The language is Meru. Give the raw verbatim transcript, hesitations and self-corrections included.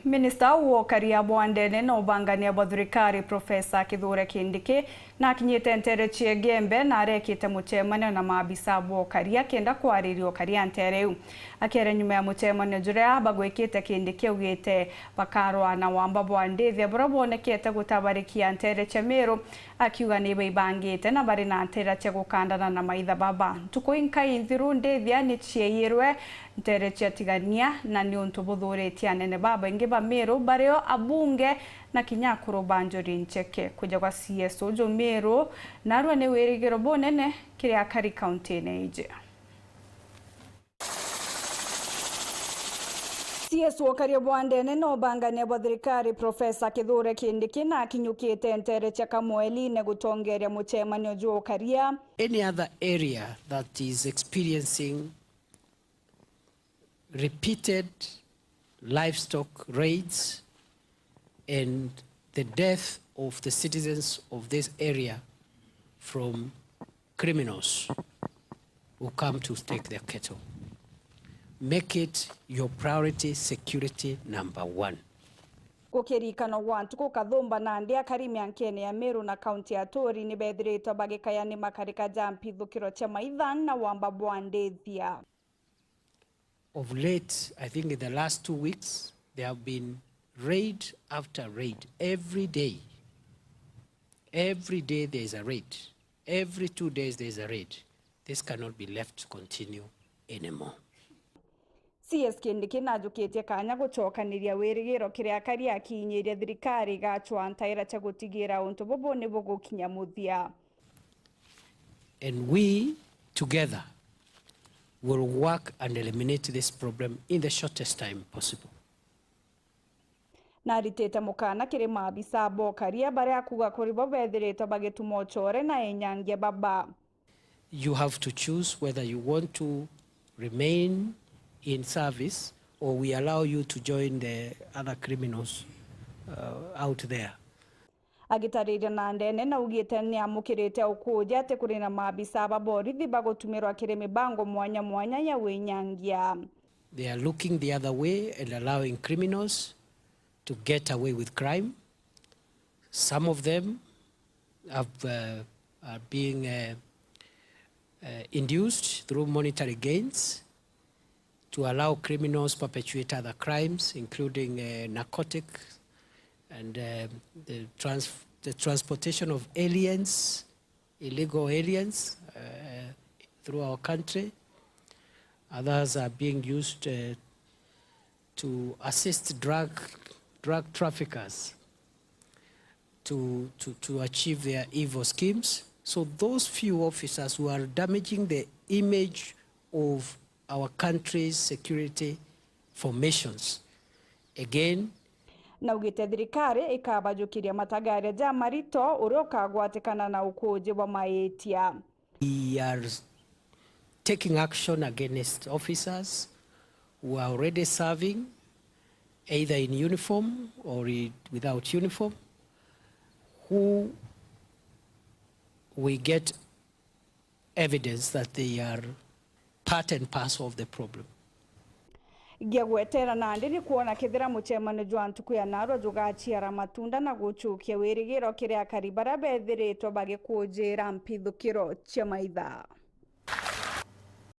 Minista wa ukaria bwa ndene na ubangania bwa thirikari, Profesa Kithure Kindiki, nakinyite ntere cia Igembe na arekite mucemanio na maabisa ba ukaria kenda kwariria ukaria ntere iu. Akiaria nyuma ya mucemanio juria bagwikite, Kindiki augite bakarwaa na wamba bwa ndithia buria bwonekete gutabarikia ntere cia Meru, akiuga ni baibangite na bari na ntera cia gukandana na maitha baba. Ntuku inkai nthiru ndithia ni ciaiyirwe ntere cia Tigania, na niuntu buthuritie anene babaingi ba Meru bario abunge na kinya akuru ba njuri ncheke. Kuja gwa C S uju Meru narua ni wirigiro bunene kiri akari kauntine iji. C S wa ukaria bwa ndene na ubangania bwa thirikari, Profesa Kithure Kindiki, nakinyukite ntere cia Kamweline gutongeria mucemanio jwa ukaria. Any other area that is experiencing repeated livestock raids and the death of the citizens of this area from criminals who come to take their cattle. Make it your priority, security number one. Gukirikanwa gwa ntuku kathumba nandi akari miankene ya Meru na kaunti ya Aturi ni bethiritwe bagikaya ni makarika ja mpithukiro cia maitha na wamba bwa ndithia. Of late, I think in the last two weeks, there have been raid after raid. Every day, every day there is a raid. Every two days there is a raid. This cannot be left to continue anymore. C S Kindiki najukitie kanya gucokaniria wirigiro kiri akari, akinyiria thirikari igacwa ntaira cia gutigira untu bubu ni bugukinya muthia. And we together will work and eliminate this problem in the shortest time possible. Naritite mukana kiri maabisa ba ukaria baria akuga kuri bo bethiritwe bagituma ucore na enyangia baba. You have to choose whether you want to remain in service or we allow you to join the other criminals, uh, out there. Agitariria na ndene naugite niamukirite ukuuji ati kuri na maabisa ba borithi bagutumirwa kiri mibango mwanya mwanya ya winyangia. They are looking the other way and allowing criminals to get away with crime. Some of them have, uh, are being, uh, uh, induced through monetary gains to allow criminals perpetuate other crimes, including, uh, narcotic and, uh, the trans-, the transportation of aliens, illegal aliens, uh, through our country. Others are being used, uh, to assist drug, drug traffickers to, to, to achieve their evil schemes. So those few officers who are damaging the image of our country's security formations, again, naugite thirikari ikabajukiria matagaria ja marito uria ukagwatikana na ukuuji bwa maitia. We are taking action against officers who are already serving, either in uniform or i-, without uniform, who we get evidence that they are part and parcel of the problem. Gia gwetera nandi ni kwona kethira mucemanio jwa ntuku ya narua jugaciara matunda na gucukia wirigiro kiri akari baria bethiritwe bagikuujira mpithukiro cia maitha.